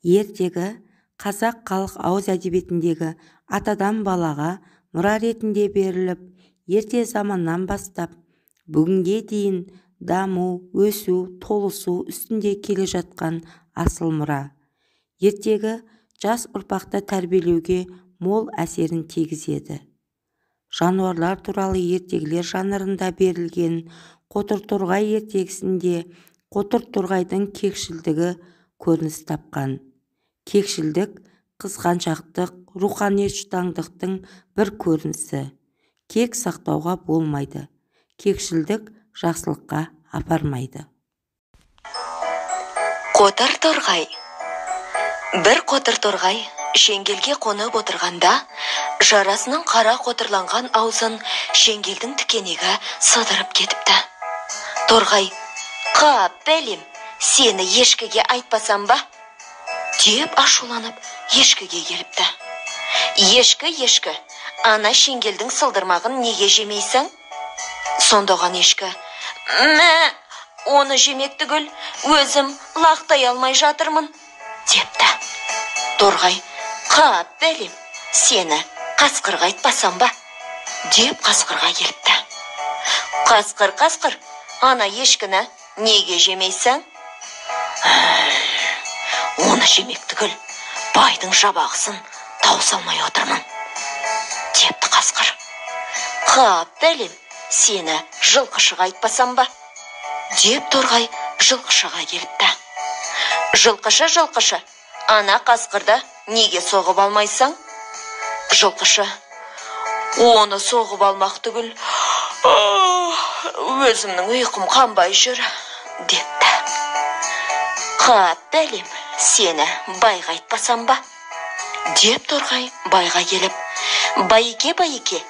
Ертегі қазақ халық ауыз әдебиетіндегі атадан балаға мұра ретінде беріліп, ерте заманнан бастап бүгінге дейін даму, өсу, толысу үстінде келе жатқан асыл мұра. Ертегі жас ұрпақты тәрбиелеуге мол әсерін тигізеді. Жануарлар туралы ертегілер жанрында берілген Қотыр торғай ертегісінде қотыр торғайдың кекшілдігі көрініс тапқан. Кекшілдік қызғаншақтық, рухани жұтаңдықтың бір көрінісі. Кек сақтауға болмайды. Кекшілдік жақсылыққа апармайды. Қотыр торғай. Бір қотыр торғай шеңгелге қонып отырғанда, жарасының қара қотырланған аузын шеңгелдің тікенегі сыдырып кетіпті. Торғай: «Қап, бәлем, сені ешкіге айтпасам ба?» деп ашуланып ешкіге келіпті. «Ешкі, ешкі, ана шеңгелдің сылдырмағын неге жемейсің?» Сонда оған ешкі: «Мә, оны жемек түгіл, өзім лақтай алмай жатырмын», депті. Торғай: «Қап, бәлем, сені қасқырға айтпасам ба?» деп қасқырға келіпті. «Қасқыр, қасқыр, ана ешкіні неге жемейсің?» «Оны жемек түгіл, байдың жабағысын тауыса алмай отырмын», депті қасқыр. «Қап, бәлем, сені жылқышыға айтпасам ба?» деп торғай жылқышыға келіпті. «Жылқышы, жылқышы, ана қасқырды неге соғып алмайсың?» Жылқышы: «Оны соғып алмақ түгіл, өзімнің ұйқым қанбай жүр», депті. «Қап, бәлем, сені байға айтпасам ба?» деп торғай байға келіп: «Байеке, байеке,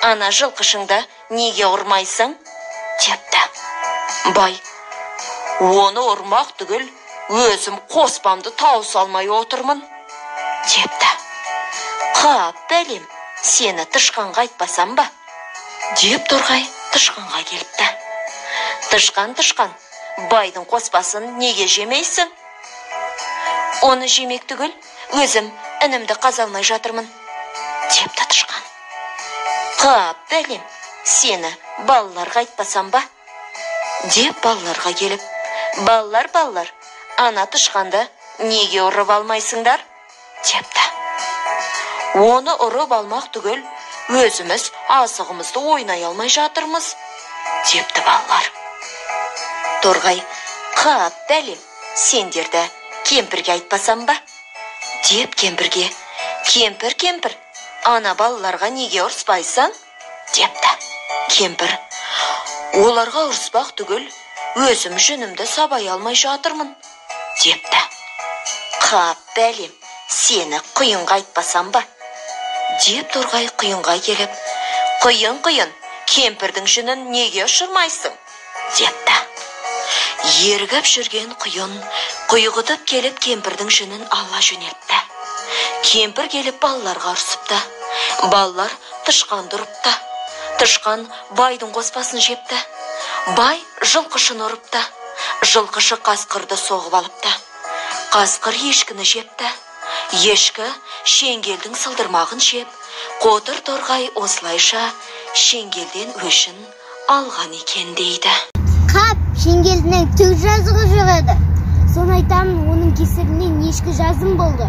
ана жылқышыңды неге ұрмайсың?» депті. Бай: «Оны ұрмақ түгіл, өзім қоспамды тауыса алмай отырмын», депті. «Қап, бәлем, сені тышқанға айтпасам ба?» деп торғай тышқанға келіпті. «Тышқан, тышқан, байдың қоспасын неге жемейсің?» «Оны жемек түгіл, өзім інімді қаза алмай жатырмын», депті тышқан. «Қап, бәлем, сені балаларға айтпасам ба?» деп балаларға келіп: «Балалар, балалар, ана тышқанды неге ұрып алмайсыңдар?» депті. «Оны ұрып алмақ түгіл, өзіміз асығымызды ойнай алмай жатырмыз», депті балалар. Торғай: «Қап, бәлем, сендерді кемпірге айтпасам ба?» деп кемпірге: «Кемпір, кемпір, ана балаларға неге ұрыспайсың?» депті. Кемпір: «Оларға ұрыспақ түгіл, өзім жүнімді сабай алмай жатырмын», депті. «Қап, бәлем, сені құйынға айтпасам ба?» деп торғай құйынға келіп: «Құйын, құйын, кемпірдің жүнін неге ұшырмайсың?» депті. Ерігіп жүрген құйын құйғытып келіп кемпірдің жүнін ала жөнеліпті. Кемпір келіп балаларға ұрсыпты. Балалар тышқанды ұрыпты. Тышқан байдың қоспасын жепті. Бай жылқышыны ұрыпты. Жылқышы қасқырды соғып алыпты. Қасқыр ешкіні жепті. Ешкі шеңгелдің сылдырмағын жеп, қотыр торғай осылайша шеңгелден өшін алған екен дейді. Қап, шеңгелдің түк жазығы жоқ еді. Соны айтамын, оның кесірінен ешкі жазым болды.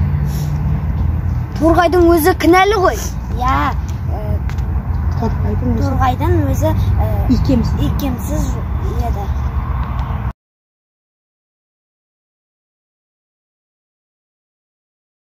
Торғайдың өзі кінәлі ғой. Я, торғайдың өзі икемсіз еді.